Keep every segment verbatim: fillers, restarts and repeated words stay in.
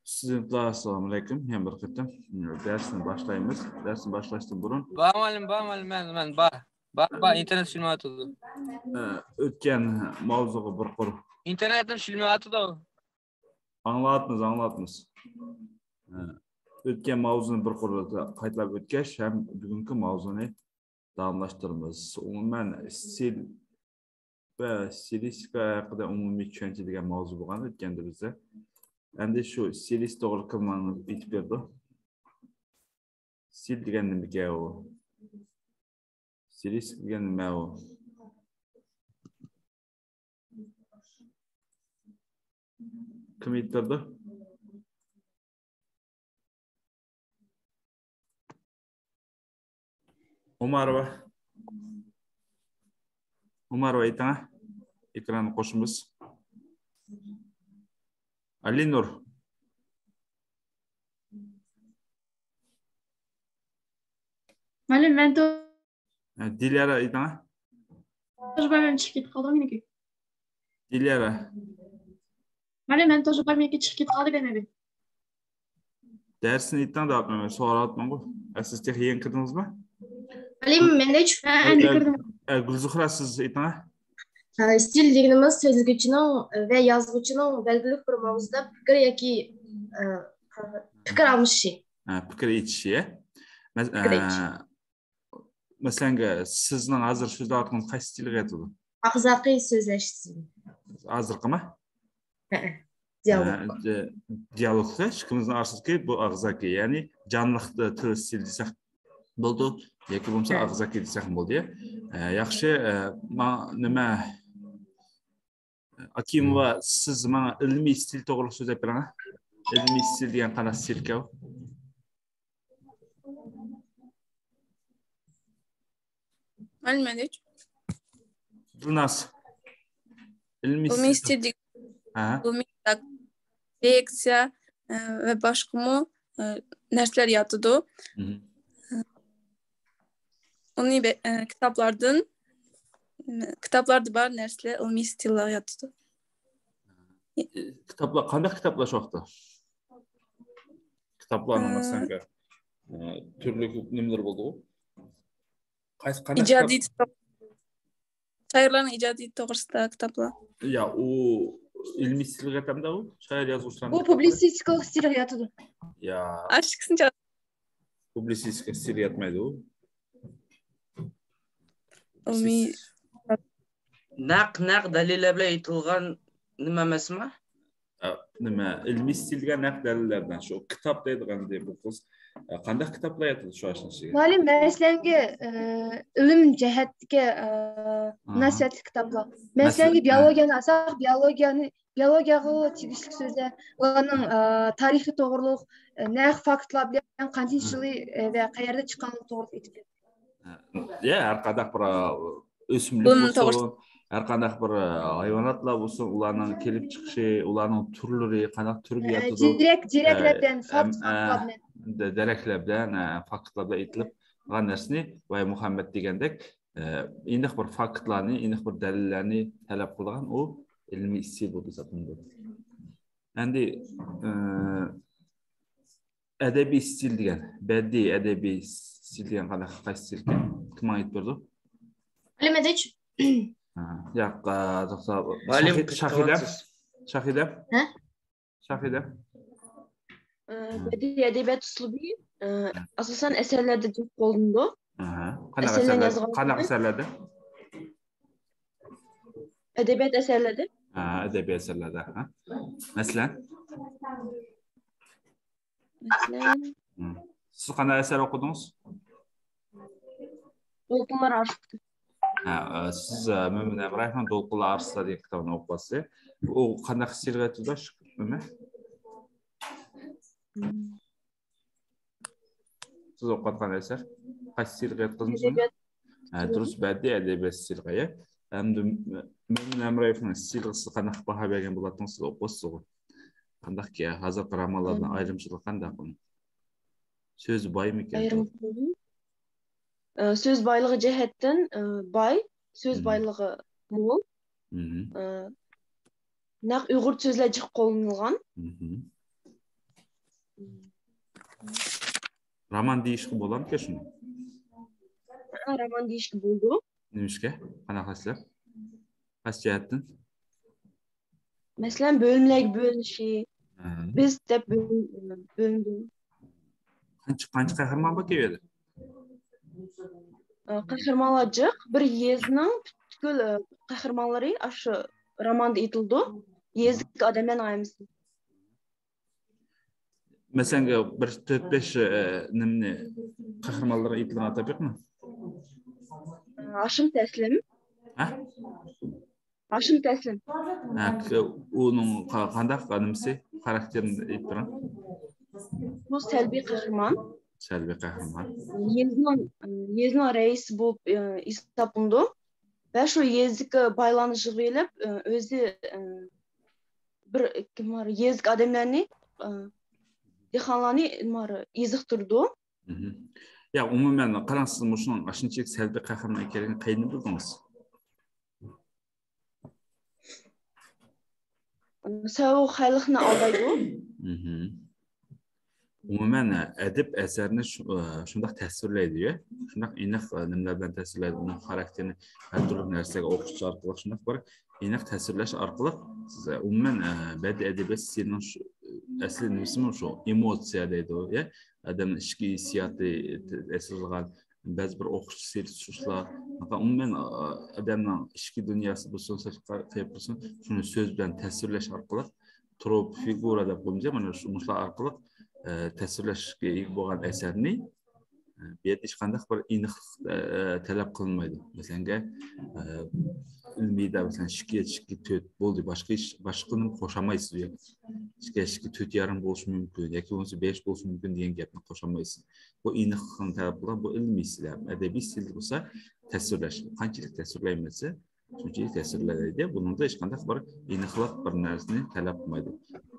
ئۇستازلار، ئەسسالامۇئەلەيكۇم. يەنە بىر قېتىم دەرسنى باشلايمىز. دەرسنى باشلاشتىن بۇرۇن، بار مۇئەللىم، بار مۇئەللىم، مەن، مەن بار. بار، بار، ئىنتېرنېت ئىشلىمەيۋاتىدۇ. ئە، ئۆتكەن ماۋزۇغا بىر قۇر. ئىنتېرنېتىم ئىشلىمەيۋاتىدۇ. ئاڭلاۋاتىمىز، ئاڭلاۋاتىمىز. ئە، ئۆتكەن ماۋزۇنى بىر قۇر قايتىلاپ ئۆتكەچ ھەم بۈگۈنكى ماۋزۇنى داۋاملاشتۇرىمىز. ئومۇمەن، ئىستىل ۋە ئىستىلىستىكا ھەققىدە ئومۇمىي چۈشەنچە دېگەن ماۋزۇ بولغان ئۆتكەندە بىزدە. ئەمدى شۇ ئىستىلىست توغرىلىق كىم ماڭا ئېيتىپ بېرىدۇ؟ ئىستىل دېگەن نېمىكەن ئۇ؟ ئىستىلىست دېگەن نېمە ئۇ؟ كىم ئېيتىپ بېرىدۇ؟ ئومارova. ئومارova ئېيتىڭە. ئېكراننى قوشىمىز. ئەلىنۇر. مۇئەللىم، مەن تو- ئە، دىليارا ئېيتىڭە. تەجرىبەم چىقىپ كېتىپ قالدى مېنىڭكى. دىليارا. مۇئەللىم، مەن تەجرىبەم چىقىپ كېتىپ قالدى دېمەيمەن. دەرسنى ئېيتىڭ دەۋاتىمەن، سوراۋاتىمەنغۇ. ئە، سىز تېخى يېڭى كىردىڭىزمۇ؟ مۇئەللىم، مەن ھېچ، مەن ئەمدى كىردىم. ئە، گۈلزۇھرا، سىز ئېيتىڭە. ئە، ئىستىل دېگىنىمىز سۆزلىگۈچىنىڭ ۋە يازغۇچىنىڭ بەلگىلىك بىر ماۋزۇدا پىكىر ياكى، ئە، پىكىر ئالمىشىشى. ھە، پىكىر ئېيتىشى، ھە. مەس-، پىكىر ئېيتىشى. ئە، مەسىلەن، سىزنىڭ ھازىر سۆزلەۋاتقىنىڭىز قايسى ئىستىلغا كىرىدۇ؟ ئاغزاكى سۆزلەش ئىستىلى. ھازىرقىمۇ؟ ھەئە. دىيالوگ. ھە، دى-، دىيالوگ ئىككىمىزنىڭ ئارىسىدىكى بۇ ئاغزاكى، يەنى جانلىق تىل ئىستىلى دېسەك بولىدۇ. ياكى بولمىسا ئاغزاكى دېسەكمۇ بولىدۇ. ئە، ياخشى، ئە، ما-، نېمە، ئاكىموۋا، سىز ماڭا ئىلمىي ئىستىل توغرىلىق سۆزلەپ بېرىڭە. ئىلمىي ئىستىل دېگەن قانداق ئىستىلكەن ئۇ؟ مەلۇم ئەمەس. دىلناز. ئىلمىي ئىلمىي ئىستىل. ئىستىل ھە. ئىلمىي لېكسىيە، ئە، ۋە باشقىمۇ، ئە، نەرسىلەر ياتىدۇ. مم. ئۇنى بە-، ئە، كىتابلاردىن، كىتابلاردا بار نەرسىلەر ئىلمىي ئىستىلغا ياتىدۇ. كىتابلار، قانداق كىتابلار شۇ ۋاقىتتا؟ كىتابلارنىڭ ئە، مەسىلەن، ئە، تۈرلۈك نېمىلىرى بولىدۇ؟ قايسى، قانداق ئىجادىي كىتاب؟ شائىرلارنىڭ ئىجادىيىتى توغرىسىدا كىتابلار. يا، ئۇ ئىلمىي ئىستىلغا ياتامدا ئۇ؟ شائىر يازغۇچىلارنىڭ ئۇ پۇبلىستىكىلىق ئىستىلىغا ياتىدۇ. يا، ئاشۇ ئىككىسىنى جا-، پۇبلىستىكا ئىستىلغا ياتمايدۇ ئۇ. ئىلمىي نەق، نەق دەلىللەر بىلەن ئېيتىلغان نېمە ئەمەسمۇ؟ ئە، نېمە، ئىلمىي ئىستىل دېگەن نەق دەلىللەردىن، شۇ كىتاب دەيدىغان بۇ قىز، ئە، قانداق كىتابلار ياتىدۇ شۇ ئاشۇنىڭ ئىچىگە؟ مۇئەللىم، مەسىلەنگە، ئە، ئىلىم جەھەتتىكى، ئە، مۇناسىۋەتلىك كىتابلار. مەسىلەنگە، بىيولوگىيەنى ئالساق، بىيولوگىيەنى، بىيولوگىيەگە تېگىشلىك سۆزلەر، ئۇلارنىڭ، ئە، تارىخى توغرۇلۇق، ئە، نەق فاكتلار بىلەن قانچىنچى يىلى، ئە، ۋە قەيەردە چىققانلىقى توغرىلۇق ئېيتىپ بېرىدۇ. يا، ھەر قانداق بىر، ئە، ئۆسۈملۈك بۇنىڭ بولسۇن، توغرىسى- ھەر قانداق بىر، ئە، ھايۋاناتلار بولسۇن، ئۇلارنىڭ كېلىپ چىقىشى، ئۇلارنىڭ تۈرلىرى، قانداق تۈرگە ياتىدۇ، دېرەك، دېرەكلەر ئە، بىلەن، ئەم، فاكتلار ئە، بىلەن. دە-، دەرەكلەر بىلەن، ئە، فاكتلار بىلەن ئېيتىلىپ قالغان نەرسىنى ۋاي مۇھەممەد دېگەندەك، ئە، ئېنىق بىر فاكتلارنى، ئېنىق بىر دەلىللەرنى تەلەپ قىلىدىغان ئۇ ئىلمىي ئىستىل بولۇپ ھېسابلىنىدۇ. ئەمدى، ئە، ئەدەبىي ئىستىل دېگەن، بەدىئىي ئەدەبىي ئىستىل دېگەن قانداق، قايسى ئىستىل ئىكەن؟ كىم ماڭا ئېيتىپ بېرىدۇ؟ ئەلىمەتىچ. ھە، ياق، ئە، توختا، مۇئەللىم، شاھىد-، شاھىدەم، شاھىدەم، ھە؟ شاھىدەم. ئە، بەدىئىي ئەدەبىيات ئۇسلۇبى، ئە، ئاساسەن ئەسەرلەردە جىق قوللىنىدۇ. ئەھە. قانداق ئەسەرلەرنى ئەسەرلەر؟ يازغان قانداق كىشى. ئەسەرلەردە؟ ئەدەبىيات ئەسەرلىرىدە. ھە، ئەدەبىي ئەسەرلەردە. ھە. مەسىلەن؟ مەسىلەن، ھە. سىز قانداق ئەسەر ئوقۇدىڭىز؟ دولقۇنلار ئارىسىدا. ھە، ئە، سىز، ئە، مۆمىن ھەمرايېۋنىڭ دولقۇنلار ئارىسىدا دېگەن كىتابىنى ئوقۇپ باقسىز. ئۇ قانداق ئىستىلغا ياتىدۇ، مۆمىن؟ سىز ئوقۇۋاتقان ئەسەر قايسى ئىستىلغا ياتقىزىمىز ئۇنى؟ ھە، دۇرۇس، بەدىئىي ئەدەبىيات ئىستىلغا، يە. ئەمدى مۆمىن ھەمرايېۋنىڭ ئىستىلىغا سىز قانداق باھا بەرگەن بولاتتىڭىز، سىز ئوقۇۋاتسىزغۇ. قانداق، ھازىرقى رومانلاردىن ئايرىمچىلىقى قانداق ئۇنىڭ؟ سۆزى بايمىكەن؟ ئايرىم قىلدىم. ئە، سۆز بايلىقى جەھەتتىن، ئە، باي، سۆز بايلىقى مول. ئە، نەق ئۇيغۇر سۆزلەر جىق قوللىنىلغان. مهم. رومان دېيىشكە بولامدىكەن شۇنى؟ ھە، رومان دېيىشكە بولىدۇ. نېمىشقا؟ قانداق دەيسىلەر؟ قايسى جەھەتتىن؟ مەسىلەن، بۆلۈملەرگە بۆلۈنۈشى، ھە. بىز دەپ بۆلۈن- بۆلۈندى. قانچە، قانچە قەھرىمان باركەن ئۇ يەردە؟ ئە، قەھرىمانلار جىق، بىر يېزىنىڭ پۈتكۈل، ئە، قەھرىمانلىرى ئاشۇ روماندا ئېيتىلىدۇ. يېزىدىكى ئادەملەرنىڭ ھەممىسى. مەسىلەن، بىر تۆت-بەش، ئە، نېمىنى قەھرىمانلىرى ئېيتىلغان ئاتاپ يوقمۇ؟ ھاشىم تەسلىم. ھە؟ ھاشىم تەسلىم. ھە، ئۇنىڭ قا-، قانداق نېمىسى، خاراكتېرىنى ئېيتىپ بېرىڭ. بۇ سەلبىي قەھرىمان. سەلبىي قەھرىمان. يېزىنىڭ، يېزىنىڭ رەئىسى بولۇپ، ئە، ھېسابلىنىدۇ. ۋە شۇ يېزىدىكى بايلارنى يىغىۋېلىپ، ئە، ئۆزى، ئە، بىر، كىم بار، يېزىدىكى ئادەملەرنى، ئە، دېھقانلارنى، نېمە، ئېزىقتۇرىدۇ. مهم. يا، ئومۇمەن، قاراڭ، سىز مۇشۇنىڭ ئاشۇنچىلىك سەلبىي قەھرىمان ئىكەنلىكىنى قەيەردىن بىلدىڭىز؟ سەۋەبى خەلقنى ئالدايدۇ. مهم. ئومۇمەن، ئەدىب ئەسەرنى شۇ-، شۇنداق تەسۋىرلەيدۇ، يا. شۇنداق ئېنىق نېمىلەر بىلەن تەسۋىرلەيدۇ، ئۇنىڭ خاراكتېرىنى ھەر تۈرلۈك نەرسىلەرگە ئوخشىتىش ئارقىلىق شۇنداق بىر ئېنىق تەسۋىرلەش ئارقىلىق سىز، ئومۇمەن، بەدىئىي ئەدەبىيات ئىستىلىنىڭ شۇ، ئەسلى نېمىسىمۇ شۇ ئېموتسىيە دەيدۇ، يا. ئادەمنىڭ ئىچكى ھېسسىياتى ئەسلىگەن بەزى بىر ئوقۇش سېلىشتۇرۇش ئۇسۇللار، ئومۇمەن، ئادەمنىڭ ئىچكى دۇنياسى بولسۇن، سىرتقى قېلىپ بولسۇن، شۇنى سۆز بىلەن تەسۋىرلەش ئارقىلىق، تروپ فىگۇرا دەپ قويىمىز، مانا شۇ، مۇشۇلار ئارقىلىق، ئە، تەسۋىرلەشكە ئىگە بولغان ئەسەرنى، ئە، بۇ يەردە ھېچقانداق بىر ئېنىقلىق، ئە، تەلەپ قىلىنمايدۇ. مەسىلەنگە، ئە، ئىلمىيدا، مەسىلەن، ئىككى، ئىككى، تۆت بولدى، باشقا ھېچ، باشقىنى قوشالمايسىز ئۇ يەردە. ئىككى، ئىككى، تۆت يېرىم بولۇشى مۇمكىن ياكى بولمىسا بەش بولۇشى مۇمكىن دېگەن گەپنى قوشالمايسىز. بۇ ئېنىقلىقنى تەلەپ قىلىدىغان، بۇ ئىلمىي ئىستىل. ئەدەبىي ئىستىل بولسا تەسۋىرلەش. قانچىلىك تەسۋىرلەيمىز دېسە، شۇنچىلىك تەسۋىرلەيدۇ. بۇنىڭدا ھېچقانداق بىر ئېنىقلىق، بىر نەرسىنى تەلەپ قىلمايدۇ.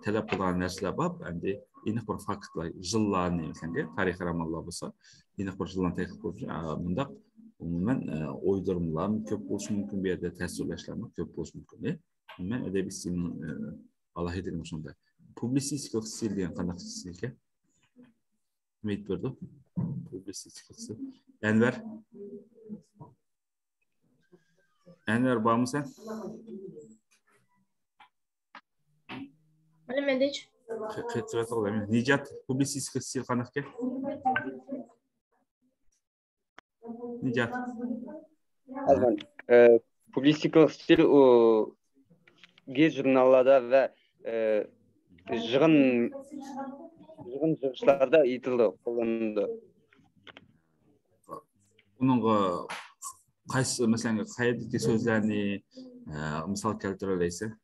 تەلەپ قىلىدىغان نەرسىلەر بار، ئەمدى ئېنىق بىر فاكتلار، يىللارنى، مەسىلەن، تارىخىي رومانلار بولسا، ئېنىق بىر يىللارنى تەتقىق قىلىپ، ئا، مۇنداق، ئومۇمەن، ئا، ئويدۇرمىلارمۇ كۆپ بولۇشى مۇمكىن، بۇ يەردە تەسۋىرلەشلەرمۇ كۆپ بولۇشى مۇمكىن. ئومۇمەن، ئەدەبىي ئىستىلنىڭ، ئا، ئالاھىدىلىكى شۇندا. پۇبلىتسىستىكىلىق ئىستىل دېگەن قانداق ئىستىل ئىكەن؟ ئۈمىد بېرىدۇ. پۇبلىتسىستىكىسى. ئەنۋەر. ئەنۋەر بارمۇ سەن؟ مانا مەندە. قېتىۋاتىدۇ. نىجات، پۇبلىتسىستىكا ئىستىل قانداق ئىكەن؟ نىجات. ئازمان، ئە، پۇبلىستىكىلىق ئىستىل ئۇ گېزىت ژۇرناللاردا ۋە، ئە، يىغىن، يىغىن يىغىشلاردا ئېيتىلىدۇ، قوللىنىلىدۇ. ئۇنىڭغا قايسى، مەسىلەن، قەيەردىكى سۆزلەرنى، ئە، مىسال كەلتۈرەلەيسەن؟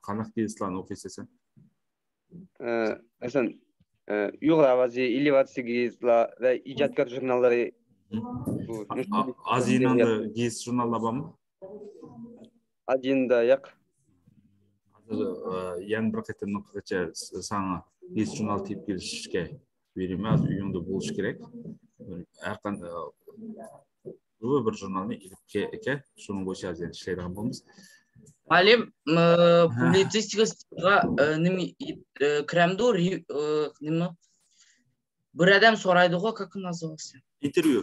قانداق گېزىتلارنى ئوقۇيسەن سەن؟ ئە، مەسىلەن، ئە، ئۇيغۇر ئاۋازى، ئېلېۋاتسىيە گېزىتلار ۋە ئىجادكار ژۇرناللىرى. بۇ، ئا-، ئا-، ئازىينىڭدا گېزىت ژۇرناللار بارمۇ؟ ئازىينىڭدا ياق. ھازىر، ئە، يەنە بىر قېتىملىققىچە ساڭا گېزىت ژۇرنال تېپىپ كېلىشكە بېرىمەن. ھازىر ئۆيۈڭدە بولۇشى كېرەك. ھەر قانداق، بۇ بىر ژۇرنالنى ئېلىپ كەل، شۇنىڭ بويىچە ھازىر ئىشلەيدىغان بولىمىز. مۇئەللىم، ئە، پۇبلىتسىستىكىغا، ئە، نېمە، ئە، كىرەمدۇ، رېۋ-، ئە، نېمە؟ بىر ئادەم سورايدىغۇ، как называется؟ ئىنتېرۋيۇ.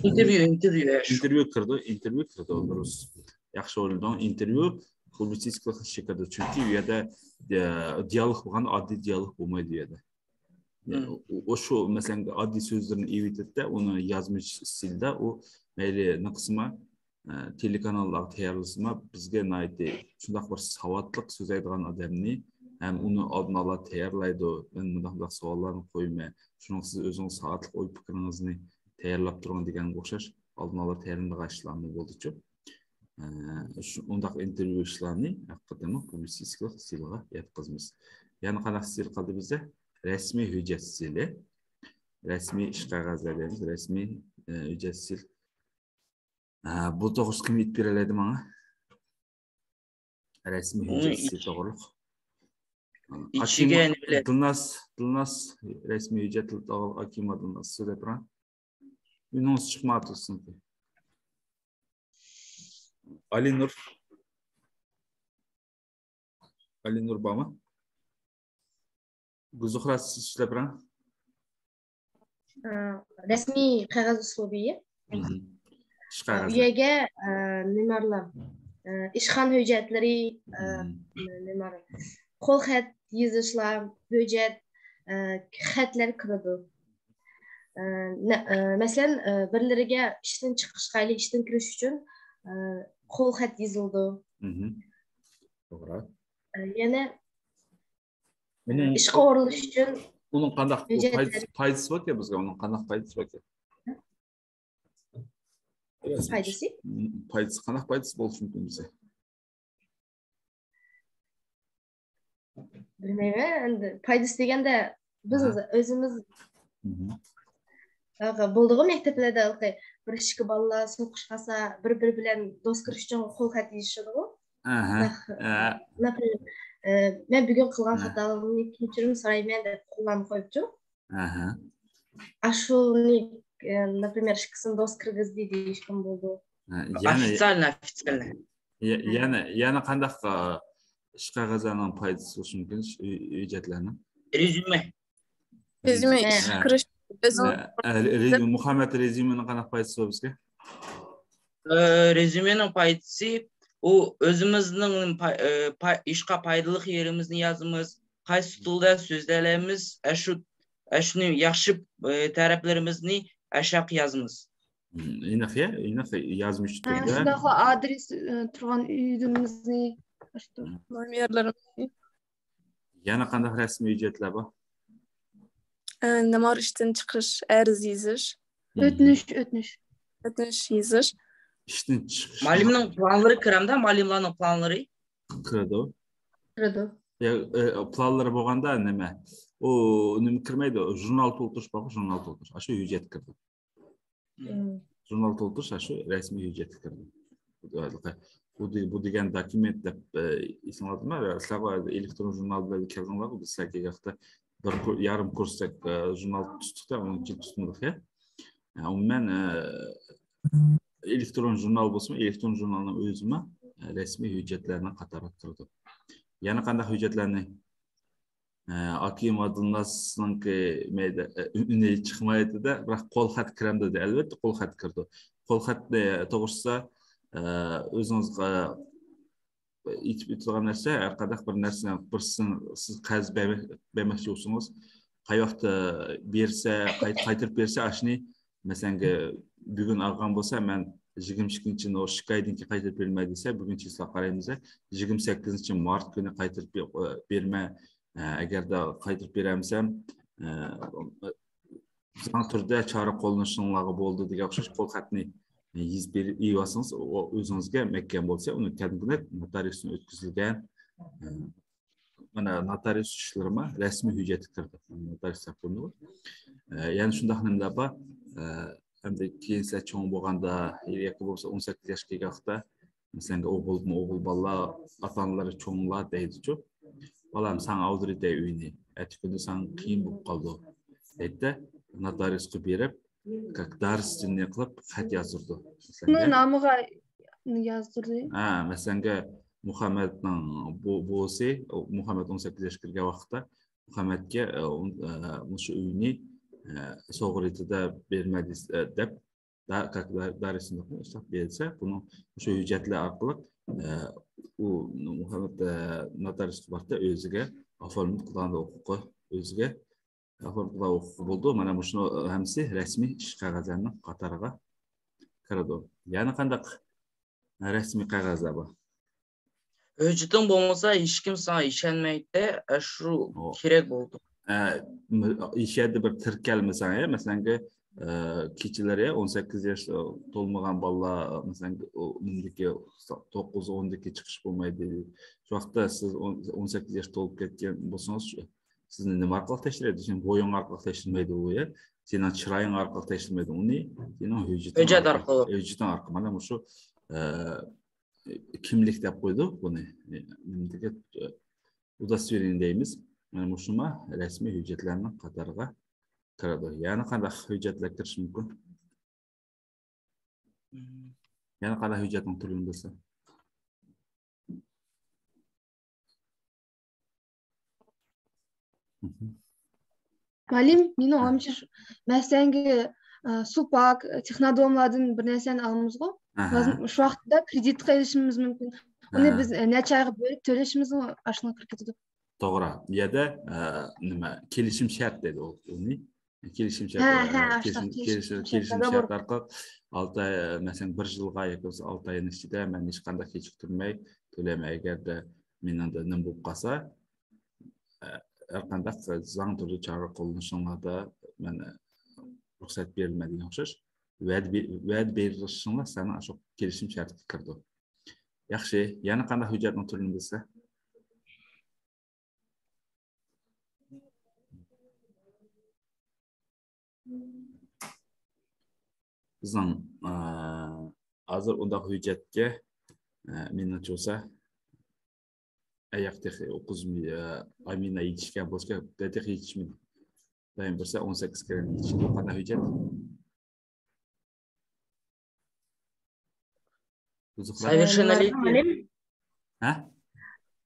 ئىنتېرۋيۇ، ئىنتېرۋيۇ، ئە، شۇ. ئىنتېرۋيۇ كىرىدۇ، ئىنتېرۋيۇ كىرىدۇ، دۇرۇس. ياخشى ئويلىدىڭ، ئىنتېرۋيۇ پۇبلىتسىستىكىلىق ئىچىگە كىرىدۇ. چۈنكى ئۇ يەردە، ئە، دىيالوگ بولغان، ئاددىي دىيالوگ بولمايدۇ ئۇ يەردە. ئۇ، ئۇ شۇ، مەسىلەن، ئاددىي سۆزلىرىنى ئېلىۋېتىدىدە، ئۇنى يازما ئىستىلدا ئۇ مەيلى نېمە قىلسىمۇ، ئە، تېلېكاناللارغا تەييارلىسىمۇ، بىزگە ناھايىتى شۇنداق بىر ساۋاتلىق سۆزلەيدىغان ئادەمنى ھەم ئۇنى ئالدىن ئالا تەييارلايدۇ. مەن مۇنداق، مۇنداق سوئاللارنى قويىمەن. شۇنىڭغا سىز ئۆزىڭىز سائەتلىك ئوي پىكرىڭىزنى تەييارلاپ تۇرۇڭ دېگەنگە ئوخشاش ئالدىن ئالا تەييارلىنىدىغان ئىشلارمۇ بولدىچۇ. ئە، شۇ، ئۇنداق ئىنتېرۋيۇ ئىشلارنى ھەقىقەتەنمۇ پۇبلىتسىستىكىلىق ئىستىلغا ياتقۇزىمىز. يەنە قانداق ئىستىل قالدى بىزدە؟ رەسمىي ھۆججەت ئىستىلى. رەسمىي ئىش قەغەزلەر دەيمىز، رەسمىي، ئە، ھۆججەت ئىستىل. ھە، بۇ توغرىسىدا كىم ئېيتىپ بېرەلەيدۇ ماڭا؟ رەسمىي ھۆججەت ئىستىلى توغرىلىق. ئاكىم دىلناز، دىلناز، رەسمىي ھۆججەت توغرىلىق ئاكىم دىلناز سۆزلەپ بېرىڭ. ئۈنىڭىز چىقمايۋاتىدۇ سىزنىڭكى. ئالىنۇر. ئەلىنۇر بارمۇ؟ گۈلزۇھرا، سىز ئىشلەپ بېرىڭ. ئە، رەسمىي قەغەز ئۇسلۇبى. مم. ئىش ئە، قەغەزى. ئۇ يەرگە، ئە، نېمارلار، ئە، ئىشخانا ھۆججەتلىرى، ئە، مم. نېمار، قول خەت يېزىشلار، ھۆججەت، ئە، خەتلەر كىرىدۇ. ئە، نە-، ئە، مەسىلەن، ئە، بىرلىرىگە ئىشتىن چىقىشقا ياكى ئىشتىن كىرىش ئۈچۈن، ئە، قول خەت يېزىلىدۇ. مم. توغرا. ئە، يەنە ئۇنىڭ، ئىشقا ئورۇنلىشىش ئۈچۈن ئۇنىڭ قانداق ھۆججەتلەر. پايدىسى، پايدىسى باركەن بىزگە؟ ئۇنىڭ قانداق پايدىسى باركەن؟ پايدىسى؟ پايدىسى، قانداق پايدىسى بولۇشى مۇمكىن بىزگە؟ بىلمەيمەن، ئەمدى پايدىسى دېگەندە بىز ئاھا. ئۆزىمىز مم. بولدىغۇ مەكتەپلەردە بىر ئىككى بالىلار سوقۇشۇپ قالسا، بىر-بىرى بىلەن دوست كىرىش ئۈچۈن قول خەت يېزىشىدىغۇ. ئاھا. نەق-، ئە. نەپەر، ئە، مەن بۈگۈن قىلغان ئە. خاتالىقىمنى كەچۈرۈم سورايمەن دەپ قوللارنى قويۇپچۇ. ئاھا. ئاشۇنى، ئە، نەپەر ئىككىسىنى دوست كىرگۈزدى دېيىشكىمۇ بولىدۇ. ئە، يەنە، Официально, официально. يە-، يەنە، يەنە قانداق، ئە، ئىش قەغەزلەرنىڭ پايدىسى بولۇشى مۇمكىن، ئىش ھۆ-، ھۆججەتلەرنىڭ؟ رېزيۇمې. رېزيۇمې، ئە. ئىشقا كىرىش. ئۆزىڭىز ئە، ئە، رېزيۇمې، مۇھەممەد، رېزيۇمېنىڭ قانداق پايدىسى بار بىزگە؟ ئە، رېزيۇمېنىڭ پايدىسى، ئۇ ئۆزىمىزنىڭ پاي-، ئە، پاي-، ئىشقا پايدىلىق يېرىمىزنى يازىمىز، قايسى تىلدا سۆزلەيمىز، ئەشۇ، ئەشۇنى ياخشى، ئە، تەرەپلىرىمىزنى ئەشەق يازىمىز. مم، ئېنىق يا، ئېنىق يازمىش ھە، تۈردە. شۇنداقلا ئادرېس، ئە، تۇرغان ئۆيىمىزنى. نومېرلىرىمىزنى. يەنە قانداق رەسمىي ھۆججەتلەر بار؟ ئە، نېمار ئىشتىن چىقىش، ئەرز يېزىش، مم. ئۆتۈنۈش، ئۆتۈنۈش. ئۆتۈنۈش يېزىش. ئىشتىن چىقىش. مۇئەللىمنىڭ پىلانلىرى كىرەمدە، مۇئەللىملارنىڭ پىلانلىرى. كىرىدۇ. كىرىدۇ. يا، ئە، پىلانلىرى بولغاندا نېمە؟ ئۇ نېمە كىرمەيدۇ؟ ژۇرنال تولتۇرۇش بارغۇ، ژۇرنال تولتۇرۇش. ئاشۇ ھۆججەت كىرىدۇ. مم. ژۇرنال تولتۇرۇش ئاشۇ رەسمىي ھۆججەتكە كىرىدۇ. بۇ، بۇ دېگەن دوكۇمېنت دەپ، ئە، ئېسىڭلاردا، سىلەرگە ئېلېكترون ژۇرنال بىلەن كەلگەنلەرگە بىز سىلەرگە ۋاقىتتا بىر كۇر-، يارىم كۇرسەك، ئە، ژۇرنال تۇتتۇق-تا، ئۇنىڭ ئىچىدە تۇتمىدۇق يا. ئە، ئومۇمەن، ئە، ئېلېكترون ژۇرنال بولسىمۇ، ئېلېكترون ژۇرنالنىڭ ئۆزىمۇ، ئە، رەسمىي ھۆججەتلەرنىڭ قاتارىغا كىرىدۇ. يەنە قانداق ھۆججەتلەرنى؟ ئە، ئاكىم ئابدۇلناسنىڭكى مەيدە-، ئە، ئۈنى چىقمايدۇ-دە، بىراق قول خەت كىرەمدۇ دېدى. ئەلۋەتتە، قول خەت كىرىدۇ. قول خەتنى توغرىسىدا، ئە، ئۆزىڭىزگە ئېيتىپ ئۆتىدىغان نەرسە، ھەر قانداق بىر نەرسىنى، بىرسىنى سىز قەرز بەرمەك-، بەرمەكچى بولسىڭىز، قاي ۋاقىتتا بەرسە، قاي-، قايتۇرۇپ بەرسە، ئاشۇنى، مەسىلەن، بۈگۈن ئالغان بولسا، مەن يىگىرمە ئىككىنچى نوشكايدىن كېيىن قايتۇرۇپ بېرىمەن دېسە، بۈگۈن چىسلا قارايمىز، يىگىرمە سەككىزىنچى مارت كۈنى قايتۇرۇپ بېرىمەن. ئەگەردە قايتۇرۇپ بېرەلمىسەم، زاڭ تۈردە چارە قوللىنىشىڭلارغا بولىدۇ دېگەن ئوخشاش قول خەتنى يېزىپ بېرىپ، ئېلىۋالسىڭىز، ئۇ ئۆزىڭىزگە مەھكەم بولسا، ئۇنى كەلگۈدەك نوتارىۇستىن ئۆتكۈزۈلگەن، مانا نوتارىۇس ئىشلىرىمۇ رەسمىي ھۆججەتكە كىرىدۇ. نوتارىۇس تاپقىنىغۇ. يەنە شۇنداق نېمىلەر بار. ئەمدى كېيىن سىلەر چوڭ بولغاندا ياكى بولمىسا ئون سەككىز ياشقا كەلگەن ۋاقىتتا، مەسىلەن، ئوغۇلمۇ ئوغۇل بالىلار، ئاتا-ئانىلىرى چوڭلار دەيدىچۇ. بالام، ساڭا ئالدۇرۇۋېتەي ئۆينى. ئەتىكۈنى ساڭا قىيىن بولۇپ قالىدۇ. دەيدىدە، نوتارىۇسقا بېرىپ، كاك دارىستىننى قىلىپ خەت يازدۇرىدۇ. شۇنى نامىغا يازدۇردى. ھە، مەسىلەنگە، مۇھەممەدنىڭ بۇ-، بوۋىسى، مۇھەممەد ئون سەككىز ياشقا كىرگەن ۋاقىتتا مۇھەممەدكە، ئە، ئۇن-، ئە، مۇشۇ ئۆينى، ئە، سوغۇرىتىدا بېرىمەن دېس-، ئە، دەپ، دا-، كاك دا-، دارىستىننى قىلىپ بەرسە، بۇنىڭ مۇشۇ ھۆججەتلەر ئارقىلىق، ئە، ئۇ مۇھەممەد، ئە، نوتارىۇسقا بارسا ئۆزىگە ئوفورمىت قىلغان ھوقۇقى ئۆزىگە ئوفورمىت قىلغان ھوقۇقى بولىدۇ. مانا مۇشۇ ھەممىسى رەسمىي ئىش قەغەزلەرنىڭ قاتارىغا كىرىدۇ. يەنە قانداق رەسمىي قەغەزلەر بار؟ ھۆججىتىڭ بولمىسا، ھېچكىم ساڭا ئىشەنمەيدۇ، ئاشۇ ئو. كېرەك بولىدۇ. ئە، م-، ئىش يەردە بىر تىركەلمىسەڭ، ئە، مەسىلەنگە، ئە، كېچىلىرى ئون سەككىز ياش، ئە، تولمىغان بالىلار، مەسىلەن، ئۇ، مۇندىكى توققۇز ئوندىكى چىقىش بولمايدۇ. شۇ ۋاقىتتا سىز ئون، ئون سەككىز ياش تولۇپ كەتكەن بولسىڭىز، شۇ، سىزنى نېمە ئارقىلىق تەكشۈرەيدۇ؟ سېنىڭ بويۇڭ ئارقىلىق تەكشۈرمەيدۇ ئۇ، يە. سېنىڭ چىرايىڭ ئارقىلىق تەكشۈرمەيدۇ ئۇنى، سېنىڭ ھۆججىتىڭ ھۆججەت ئارقىلىق. ئارقىلىق. ھۆججىتىڭ ئارقىلىق. مانا مۇشۇ، ئە، كىملىك دەپ قويدۇق بۇنى. نېمىدىكى، ئە، ئۇدوستۋېرېنىيە دەيمىز. مانا مۇشۇما رەسمىي ھۆججەتلەرنىڭ قاتارىغا كىرىدۇ. يەنە قانداق ھۆججەتلەر كىرىشى مۇمكىن؟ يەنە قانداق ھۆججەتنىڭ تۈرلىرىنى بىلسە؟ مۇئەللىم، مېنىڭ ئويۇمچە، مەسىلەنكى، ئە، سۇپاك، تېخنادوملاردىن بىر نەرسىنى ئالىمىزغۇ. لازىم، شۇ ۋاقىتتا كرېدىتقا ئېلىشىمىز مۇمكىن. ئۇنى بىز، ئە، نەچچە ئايغا بۆلۈپ تۆلىشىمىزمۇ ئاشۇنىڭغا كىرىپ كېتىدۇ. توغرا. بۇ يەردە، ئە، نېمە، كېلىشىم شەرت دەيدۇ ئۇنى. كېلىشىم شەرت، ھە، ھە، ئە، ئاشۇنداق كېلىشىم، كېلىشىم، كېلىشىم شەرت ئارقىلىق ئالتە ئاي، مەسىلەن، بىر يىلغا ياكى بولمىسا ئالتە ئاينىڭ ئىچىدە مەن ھېچقانداق كېچىكتۈرمەي تۆلەيمەن. ئەگەردە مېنىڭدە نېمە بولۇپ قالسا، ئە، ھەرقانداق زاڭ تۈرىدە چارە قوللىنىشىڭلاردا مەن، ئە، رۇخسەت بېرىلمەيدىغان ئوخشاش. ۋەدە بې-، ۋەدە بېرىشىڭلار سەنىڭ ئاشۇ كېلىشىم شەرتىگە كىرىدۇ. ياخشى، يەنە قانداق ھۆججەتنىڭ تۈرىنى بىلسە؟ بىزنىڭ، ئە، ھازىر ئۇنداق ھۆججەتكە، ئە، مېنىڭچە بولسا، ئاياق تېخى ئوقۇز، ئە، ئامىنا يېتىشكەن بولسا، بىر تېخى يېتىشمىدى. دائىم بولسا ئون سەككىز كىرەم يېتىشىدۇ. قانداق ھۆججەت؟ بۇزۇقراق. Совершеннолетие. ھە؟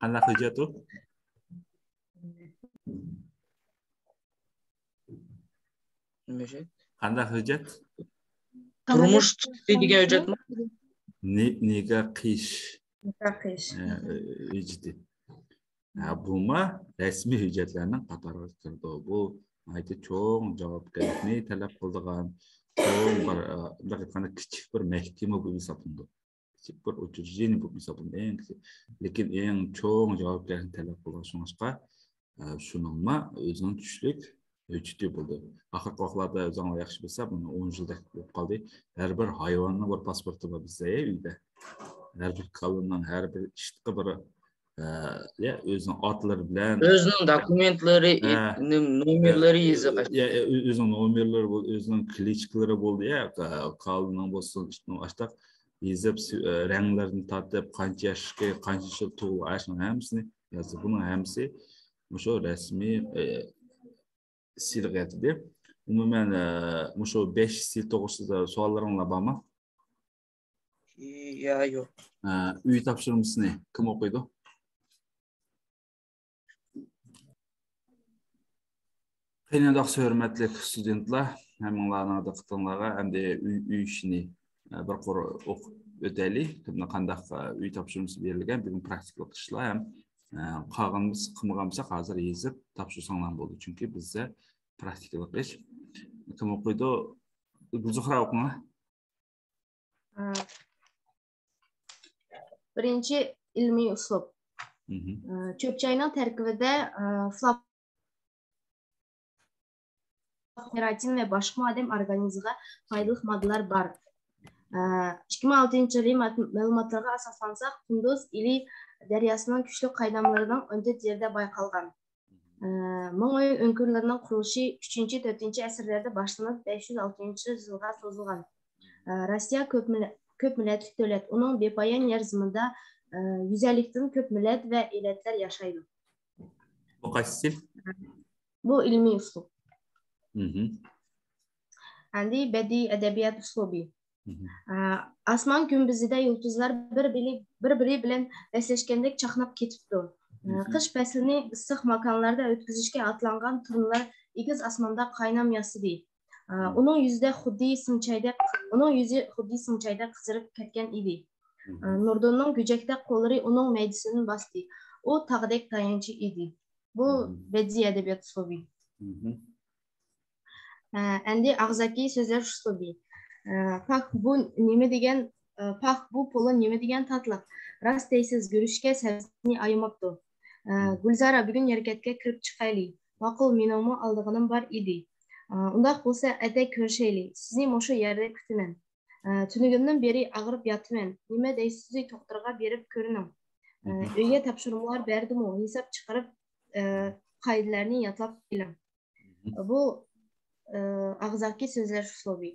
قانداق ھۆججەت ئۇ؟ نېمە ھۆججەت؟ قانداق ھۆججەت؟ تۇرمۇش چىقىشى دېگەن ھۆججەتمۇ؟ نى-، نىكاھ قىيىش. نىكاھ قىيىش. ھە، ھۆججىتى. ھە، بۇمۇ رەسمىي ھۆججەتلەرنىڭ قاتارىغا كىرىدۇ. بۇ ناھايىتى چوڭ جاۋابكارلىقنى تەلەپ قىلىدىغان، چوڭ بىر، ئە، مۇنداق ئېيتقاندا، كىچىك بىر مەھكىمە بولۇپ ھېسابلىنىدۇ. كىچىك بىر ئۇچرېژدېنىيە بولۇپ ھېسابلىنىدۇ، ئەڭ كىچىك. لېكىن ئەڭ چوڭ جاۋابكارلىقنى تەلەپ قىلىدىغان، شۇڭلاشقا، ئە، شۇنىڭمۇ ئۆزىنىڭ چۈشلۈك ھۆججىتى بولىدۇ. ئاخىرقى ۋاقىتلاردا ئۆزۈڭلار ياخشى بىلسە، بۇنى ئون يىلدەك بولۇپ قالدى. ھەر بىر ھايۋاننىڭ بىر پاسپورتى بار بىزدە، يا، ئۆيدە. ھەر بىر كالىنىڭ، ھەر بىر ئىتقا بىر، ئە، يا، ئۆزىنىڭ ئاتلىرى بىلەن، ئۆزىنىڭ دوكۇمېنتلىرى، ئە، نېم-، نومېرلىرى ئە، يېزىق. يا، يا، ئۆ-، ئۆزىنىڭ نومېرلىرى بول-، ئۆزىنىڭ كلىچكىلىرى بولدى، يا، كا-، كالىنىڭ بولسۇن، ئىتنىڭ ئاشتاق يېزىپ، سۈ-، ئە، رەڭلىرىنى تارتىپ، قانچە ياشلىقى، قانچە يىل تۇغۇلغان، ئاشۇنىڭ ھەممىسىنى يازدى. بۇنىڭ ھەممىسى مۇشۇ رەسمىي، ئە، سىيلىق ئېتىدى. ئومۇمەن، ئە، مۇشۇ بەش سىل توغرىسىدا سوئاللىرىڭلار بارمۇ؟ يا، يوق. ئە، ئۆي تاپشۇرمىسىنى كىم ئوقۇيدۇ؟ قېنى، ھۆرمەتلىك ستۇدېنتلار، ھەممىڭلارنىڭ دىققىتىڭلارغا ئەمدى ئۆي، ئۆي ئىشىنى، ئە، بىر قۇر ئوقۇپ ئۆتەيلى. كىمنىڭ قانداق، ئە، ئۆي تاپشۇرمىسى بېرىلگەن، بۈگۈن پراكتىكىلىق ئىشلار ھەم، ئە، قالغىنىمىز، قىلمىغان بولساق ھازىر يېزىپ تاپشۇرساڭلار بولدى. چۈنكى بىزدە پراكتىكىلىق ئىش. كىم ئوقۇيدۇ؟ گۈلزۇھرا ئوقۇڭلار. ئە، بىرىنچى ئىلمىي ئۇسلۇب. مھم. ئە، چۆپ-چاينىڭ تەركىبىدە، ئە، فلاپ-، فېررىتىن ۋە باشقىمۇ ئادەم ئورگانىزمىغا پايدىلىق ماددىلار بار. ئە، ئىككى مىڭ ئالتىنچى يىلى مات-، مەلۇماتلارغا ئاساسلانساق، قۇندۇز ئىلى دەرياسىنىڭ كۈچلۈك قايناملىرىنىڭ ئون تۆت يېرىدە بايقالغان. ئە، مىڭئۆي ئۆڭكۈرلىرىنىڭ قۇرۇلۇشى ئۈچىنچى، تۆتىنچى ئەسىرلەردە باشلىنىپ، بەش يۈز ئالتىنچى يىلغا سوزۇلغان. ئە، روسىيە كۆپ مىللە-، كۆپ مىللەتلىك دۆلەت. ئۇنىڭ بىپايان يەر زېمىنىدا، ئە، يۈز ئەللىكتىن كۆپ مىللەت ۋە ئېلەتلەر ياشايدۇ. بۇ قايسى سىل؟ بۇ ئىلمىي ئۇسلۇب. مھم. ئەمدى بەدىئىي ئەدەبىيات ئۇسلۇبى. مھم. ئە، ئاسمان گۈمبىزىدە يۇلتۇزلار بىر-بىرى، بىر-بىرى بىلەن بەسلەشكەندەك چاقناپ كېتىپتۇ. ئە، مھم. قىش پەسلىنى ئىسسىق ماكانلاردا ئۆتكۈزۈشكە ئاتلانغان تۇرنىلار ئېگىز ئاسماندا قاينام ياسىدى. ئە، مھم. ئۇنىڭ يۈزىدە خۇددى سىڭچايدەك، ئۇنىڭ يۈزى خۇددى سىڭچايدەك قىزىرىپ كەتكەن ئىدى. مھم. ئە، نۇردىننىڭ گۈجەكتەك قوللىرى ئۇنىڭ مەيدىسىدىن باستى. ئۇ تاغدەك تايانچى ئىدى. بۇ مھم. بەدىئىي ئەدەبىيات ئۇسلۇبى. مھم. ئە، ئەمدى ئاغزاكى سۆزلەش ئۇسلۇبى. ئە، پاھ، بۇ نېمە دېگەن، ئە، پاھ، بۇ پولۇ نېمە دېگەن تاتلىق. راست دەيسىز، گۈرۈچكە سەۋزىنى ئايىماپتۇ. ئە، مھم. گۈلزارا، بۈگۈن يەركەنتكە كىرىپ چىقايلى. ماقۇل، مېنىڭمۇ ئالىدىغىنىم بار ئىدى. ئە، ئۇنداق بولسا، ئەتە كۆرۈشەيلى. سىزنى مۇشۇ يەردە كۈتىمەن. ئە، تۈنۈگۈندىن بېرى ئاغرىپ ياتىمەن. نېمە دەيسىز، دوختۇرغا بېرىپ كۆرۈنۈڭ. ئە، مھم. ئۆيگە تاپشۇرمىلار بەردىمۇ؟ ھېساب چىقىرىپ، ئە، قائىدىلەرنى يادلاپ كېلىڭ. مھم. بۇ، ئە، ئاغزاكى سۆزلەش ئۇسلۇبى.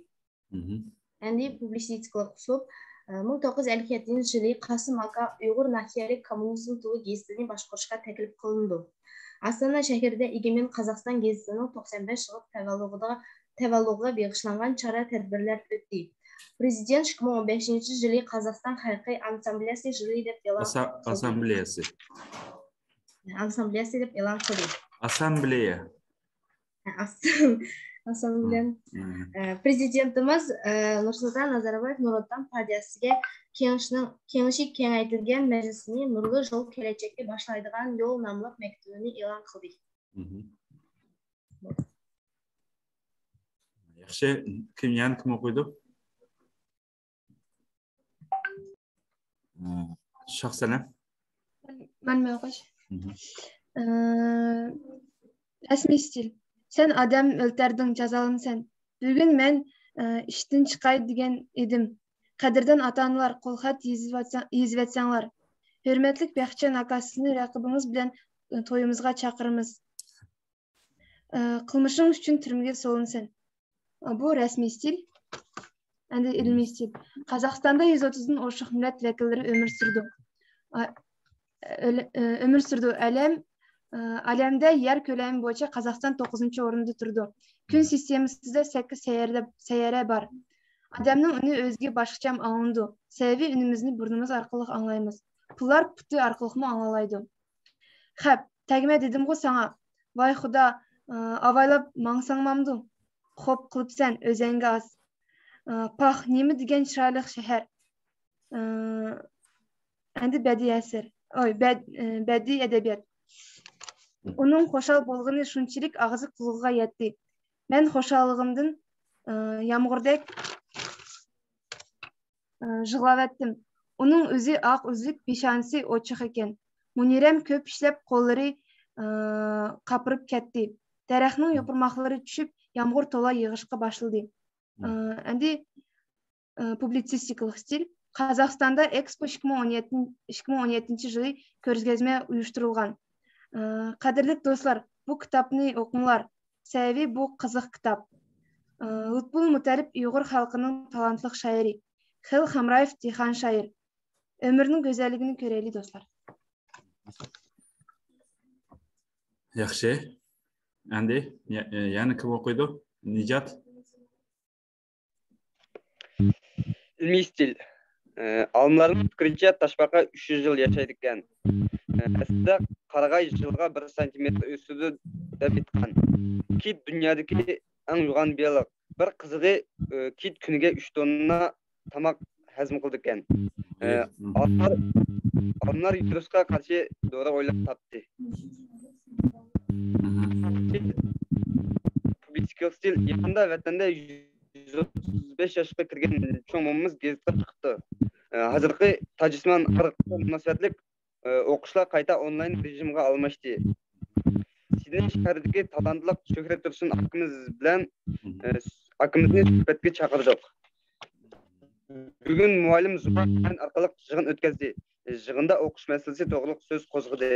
مھم. ئەمدى پۇبلىتسىستىكىلىق ئۇسلۇب. ئە، مىڭ توققۇز يۈز ئەللىك يەتتىنچى يىلى قاسىم ئاكا ئۇيغۇر ناھىيەلىك كوممۇنىزم تۇغى گېزىتىنى باشقۇرۇشقا تەكلىپ قىلىنىدۇ. ئاستانا شەھىرىدە ئىگىمەن قازاقىستان گېزىتىنىڭ توقسان بەش يىللىق تەۋەللۇغىدا، تەۋەللۇغىغا بېغىشلانغان چارە تەدبىرلەر ئۆتتى. پرېزىدېنت ئىككى مىڭ ئون بەشىنچى يىلى قازاقىستان خەلقى ئاسسامبلېيەسى يىلى دەپ ئېلان قىلدى. ئاسسامبلېيەسى. ئاسسامبلېيەسى دەپ ئېلان قىلدى. ئاسسامبلېيە. ئاسسامبلېيە. پرېزىدېنتىمىز نۇرسۇلتان نازاربايېۋنىڭ نۇرئوتتان پارتىيەسىگە كېڭىشىنىڭ، كېڭىشى كېڭەيتىلگەن مەجلىسىنى نۇرلۇق يول كېلەچەككە باشلايدىغان يول ناملىق مەكتۇبىنى ئېلان قىلدى. ياخشى، كىم، يەنە كىم ئوقۇيدۇ؟ شاھسەنەم. مەن، مەن ئوقۇش. ئە، رەسمىي ئىستىل. سەن ئادەم ئۆلتەردىڭ، جازالىنىسەن. بۈگۈن مەن، ئە، ئىشتىن چىقاي دېگەن ئىدىم. قەدىردان ئاتا-ئانىلار، قولخەت يېزىۋەتسەڭ-، يېزىۋەتسەڭلار. ھۆرمەتلىك بەختىيار ئاكا، سىزنى رەقىبىڭىز بىلەن، ئە، تويىمىزغا چاقىرىمىز. ئە، قىلمىشىڭىز ئۈچۈن تۈرمىگە سولىنىسەن. ئە، بۇ رەسمىي ئىستىل. ئەمدى ئىلمىي ئىستىل. قازاقىستاندا يۈز ئوتتۇزدىن ئوشۇق مىللەت ۋەكىللىرى ئۆمۈر سۈرىدۇ. ئە، ئۆلە-، ئە، ئۆمۈر سۈرىدۇ. ئەلەم، ئە، ئالەمدە يەر كۆلىمى بويىچە قازاقىستان توققۇزىنچى ئورۇندا تۇرىدۇ. كۈن سىستېمىسىدا سەككىز سەييارە، سەييارە بار. ئادەمنىڭ ئۈنى ئۆزىگە باشقىچە ئاڭلىنىدۇ. سەۋىيەۋى ئۈنىمىزنى بۇرنىمىز ئارقىلىق ئاڭلايمىز. پۇللار پۇتى ئارقىلىقمۇ ئاڭلالايدۇ. خەپ، تەگمە دېدىمغۇ ساڭا. ۋاي خۇدا، ئاۋايلاپ ماڭساڭمامدۇ؟ خوپ قىلىپسەن، ئۆزەڭگە ئاز. پاھ، نېمە دېگەن چىرايلىق شەھەر. ئەمدى بەدىئىي ئەسەر. ئوي، بەد-، بەدىئىي ئەدەبىيات. ئۇنىڭ خۇشال بولغىنى شۇنچىلىك ئاغزى قۇلىقىغا يەتتى. مەن خۇشاللىقىمدىن، يامغۇردەك يىغلاۋەتتىم. ئۇنىڭ ئۆزى ئاق ئۈزۈك، پېشانىسى ئوچۇق ئىكەن. مۇنىرەم كۆپ ئىشلەپ قوللىرى، ئى، قاپىرىپ كەتتى. دەرەخنىڭ يوپۇرماقلىرى چۈشۈپ، يامغۇر تولا يېغىشقا باشلىدى. ئى، ئەمدى، ئى، پۇبلىتسىستىكىلىق ئىستىل. قازاقىستاندا ئېكسپو ئىككى مىڭ ئون يەتتىنچى، ئىككى مىڭ ئون يەتتىنچى يىلى كۆرگەزمە ئۇيۇشتۇرۇلغان. ئى، قەدىرلىك دوستلار، بۇ كىتابنى ئوقۇڭلار. سەۋىيەۋى، بۇ قىزىق كىتاب. ئى، لۇتپۇل مۇتەللىپ ئۇيغۇر خەلقىنىڭ تالانتلىق شائىرى. خېلىل خامرايېف دېھقان شائىر. ئۆمۈرنىڭ گۈزەللىكىنى كۆرەيلى، دوستلار. ياخشى. ئەمدى يە-، يەنە كىم ئوقۇيدۇ؟ نىجات. ئىلمىي ئىستىل. ئالىملارنىڭ پىكرىچە، تاشپاقا ئۈچ يۈز يىل ياشايدىكەن. ئەسلىدە قارىغاي يىلغا بىر سانتىمېتىر ئۆسىدۇ دەپ ئېيتقان. كىت دۇنيادىكى ئەڭ يوغان بېلىق. بىر قىزىقى، كىت كۈنىگە ئۈچ توننا تاماق ھەزىم قىلىدىكەن. ئالىملار، ئالىملار ۋىرۇسقا قارشى دورا ئويلاپ تاپتى. پۇبلىتسىستىكىلىق ئىستىل. يېقىندا ۋەتەندە يۈز ئوتتۇز بەش ياشقا كىرگەن چوڭ مومىمىز گېزىتقا چىقىپتۇ. ھازىرقى تاجسىمان ئارقا مۇناسىۋەتلىك ئوقۇشلار قايتا ئونلاين رېجىمغا ئالماشتى. سىدنېي شەھىرىدىكى تالانتلىق شۆھرەت تۇرسۇن ئاكىمىز بىلەن، ئاكىمىزنى سۆھبەتكە چاقىردۇق. بۈگۈن مۇئەللىم زۇبەيدۇن ئارقىلىق يىغىن ئۆتكۈزدى. يىغىندا ئوقۇش مەسىلىسى توغرۇلۇق سۆز قوزغىدى.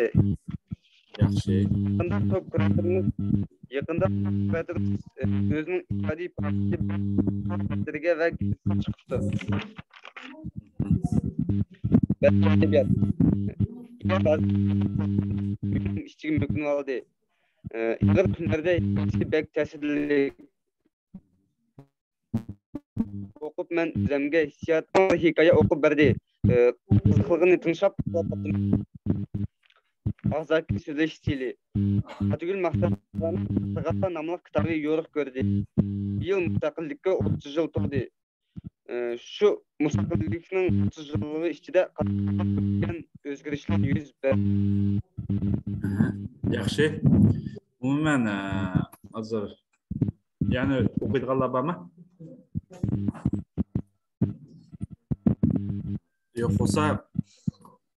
ياخشى. يېقىندا توپ كۇراتورىمىز، يېقىندا توپ كۇراتورىمىز، ئى، ئۆزىنىڭ ئىجادىي پائالىيىتى ۋە گېزىتكە چىقىپتۇ. ئەدەبىيات. ئىچىگە مۆكۈنۈۋالدى. ئى، ئېغىر كۈنلەردە ھېسسىيىتى بەك تەسىرلىك. ئوقۇپ مەن ئۆزۈمگە ھېسسىيات، ھېكايە ئوقۇپ بەردى. ئى، قىزىقلىقىنى تىڭشاپ ئۇخلاپ قاپتىمەن. ئاغزاكى سۆزلەش ئىستىلى. ئاتىگۈل ماختىيارنىڭ ساغاتلار ناملىق كىتابى يورۇق كۆردى. بىيىل مۇستەقىللىككە ئوتتۇز يىل تولدى. ئى، شۇ مۇستەقىللىكنىڭ ئوتتۇز يىللىقى ئىچىدە قاتناشقان ئۆزگىرىشلەر يۈز بەردى. ياخشى. ئومۇمەن، ئە، ھازىر يەنە ئوقۇيدىغانلار بارمۇ؟ يوق بولسا،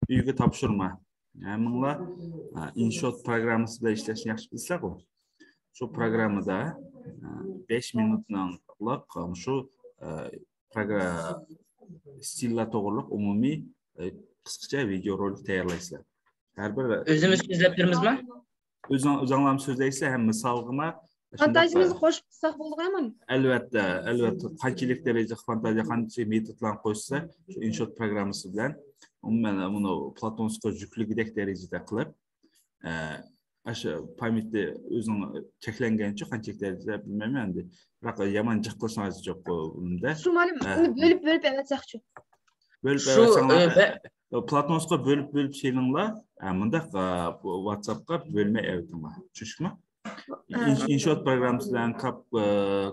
ئۆيگە تاپشۇرما. ھەممىڭلار، ئە، ئىنشوت پروگراممىسى بىلەن ئىشلەشنى ياخشى بىلىسىلەرغۇ. شۇ پروگراممىدا، ئە، بەش مىنۇتلۇق شۇ، ئە، پروگرا-، ئىستىللار توغرۇلۇق ئومۇمىي، ئە، قىسقىچە ۋىدېئو رولىك تەييارلايسىلەر. ھەر بىر ئۆزىمىز سۆزلەپ بېرىمىزمۇ؟ ئۆزۈڭ-، ئۆزۈڭلارمۇ سۆزلەيسىلەر ھەم مىسالغىمۇ شۇنداق. فانتازىيىمىزنى قوشۇپ قىلساق بولىدىغۇ ھەممىنى؟ ئەلۋەتتە، ئەلۋەتتە. قانچىلىك دەرىجىدە فانتازىيە، قانچىلىك مېتودلارنى قوشسا، شۇ ئىنشوت پروگراممىسى بىلەن ئومۇمەن مۇنۇ پلاتونسكىي يۈكلىگۈدەك دەرىجىدە قىلىپ، ئە، ئاشۇ پاميېتى ئۆزىنىڭ چەكلەنگەنچە قانچىلىك دەرىجىدە بىلمەيمەن ئەمدى. بىراق يامان جىق قىلسىڭىز يوق بۇ بۇنىڭدا. شۇ مۇئەللىم، ھە. ئۇنى بۆلۈپ، بۆلۈپ ئەۋەتسەكچۇ؟ بۆلۈپ شۇ، ئەۋەتسەڭلار، ئە، بە-، ئە، پلاتونسكىي بۆلۈپ، بۆلۈپ سېلىڭلار. ئە، مۇنداق، ئە، بۇ ۋاتساپقا بۆلمەي ئەۋېتىڭلار. چۈشتىكمۇ؟ ئىن-، ئىنشوت پروگراممىسى بىلەن كاد، ئە،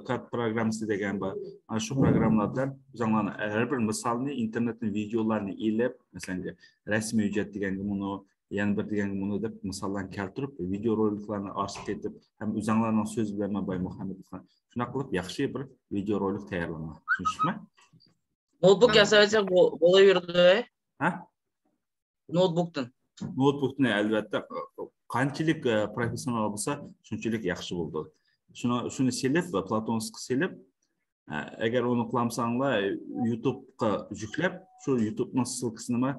كاد پروگراممىسى دېگەن بار. ئەنە شۇ پروگراممىلار بىلەن ئۆزۈڭلارنىڭ ھەر بىر مىسالنى، ئىنتېرنېتتىن ۋىدېئولارنى ئېلىپ، مەسىلەن، رەسمىي ھۆججەت دېگەنگە مۇنۇ، يەنە بىر دېگەنگە مۇنۇ دەپ مىساللارنى كەلتۈرۈپ، ۋىدېئو رولىكلارنى ئارىسىغا قېتىپ، ھەم ئۆزۈڭلارنىڭ سۆزى بىلەن بايمۇخەممەت شۇنداق قىلىپ ياخشى بىر ۋىدېئو رولىك تەييارلاڭلار. چۈشەندىڭىزمۇ؟ نوتبۇك ياساۋەتسەك بو-، بولاۋېرىدۇ. ھە؟ نوتبوكتىن. نوتبوكتىن، ئەلۋەتتە، قانچىلىك، ئە، پروفېسسىونال بولسا، شۇنچىلىك ياخشى بولىدۇ. شۇنى، شۇنى سېلىپ، پلاتونسكقا سېلىپ، ئە، ئەگەر ئۇنى قىلالمىساڭلار، يۇتۇبقا يۈكلەپ، شۇ يۇتۇبنىڭ سسىلكىسىنىمۇ،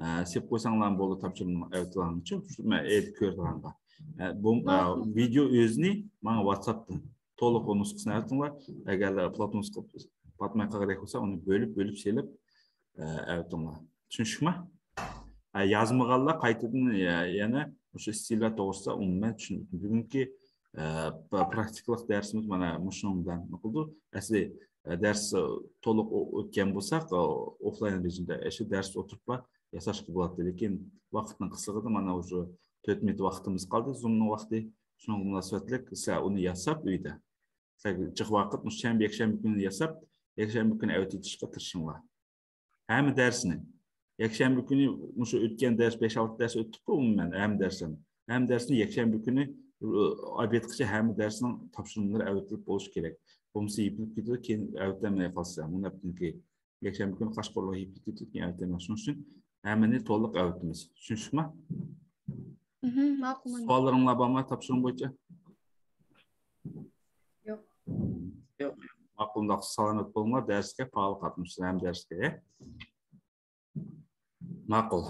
ئە، سېلىپ قويساڭلار بولىدۇ، تاپشۇرۇقنى ئەۋېتىۋالغانچە، شۇ مەن ئېلىپ كۆرىدىغانغا. ئە، بۇ، ئە، ۋىدېئو ئۆزىنى ماڭا ۋاتساپتىن تولۇق نۇسخىسىنى ئەۋېتىڭلار. ئەگەر پلاتونسكقا پاتماي قالغۇدەك بولسا، ئۇنى بۆلۈپ، بۆلۈپ سېلىپ، ئە، ئەۋېتىڭلار. چۈشىنىشلىكمۇ؟ ئە، يازمىغانلار قايتىدىن، يە-، يەنە مۇشۇ ئىستىللار توغرىسىدا ئومۇمەن چۈشىنىپ، بۈگۈنكى، ئە، پرا-، پراكتىكىلىق دەرسىمىز مانا مۇشۇنىڭ بىلەن قىلدۇق. ئەسلى، ئە، دەرس، ئە، تولۇق ئۆ-، ئۆتكەن بولساق، ئە، ئوفلاين رېجىمدا ئەشۇ دەرس ئولتۇرۇپلا ياساشقا بولاتتى. لېكىن ۋاقىتنىڭ قىسلىقىدا مانا ئۇشۇ تۆت مىنۇت ۋاقتىمىز قالدى، زۇمنىڭ ۋاقتى. شۇنىڭغا مۇناسىۋەتلىك سىلەر ئۇنى ياساپ ئۆيدە. سىلەر جىق ۋاقىت مۇشۇ شەنبە، يەكشەنبە كۈنى ياساپ، يەكشەنبە كۈنى ئەۋېتىۋېتىشقا تىرىشىڭلار. ھەممە دەرسنى. يەكشەنبە كۈنى مۇشۇ ئۆتكەن دەرس، بەش ئالتە دەرس ئۆتتۇققۇ ئومۇمەن، ھەممە دەرسلەرنى. ھەممە دەرسنى يەكشەنبە كۈنى، ئۇ، ئوبيېدقىچە ھەممە دەرسنىڭ تاپشۇرمىلىرى ئەۋېتىلىپ بولۇشى كېرەك. بولمىسا يېپىلىپ كېتىدۇ، كېيىن ئەۋېتەلمەي قالسا، مۇنداق بىلىڭكى، يەكشەنبە كۈنى قاچقۇرۇلغان يېپىلىپ كېتىدۇ، كېيىن ئەۋېتەلمەي. شۇنىڭ ئۈچۈن ھەممىنى تولۇق ئەۋېتىمىز. چۈشىنىشلىكمۇ؟ ماقۇل. سوئاللىرىڭلار بارمۇ تاپشۇرۇق بويىچە؟ يوق. يوق. ماقۇل، ئۇنداق سالامەت بولۇڭلار، دەرسكە پائال قاتنىشىڭلار ھەم دەرسكە. ماقۇل.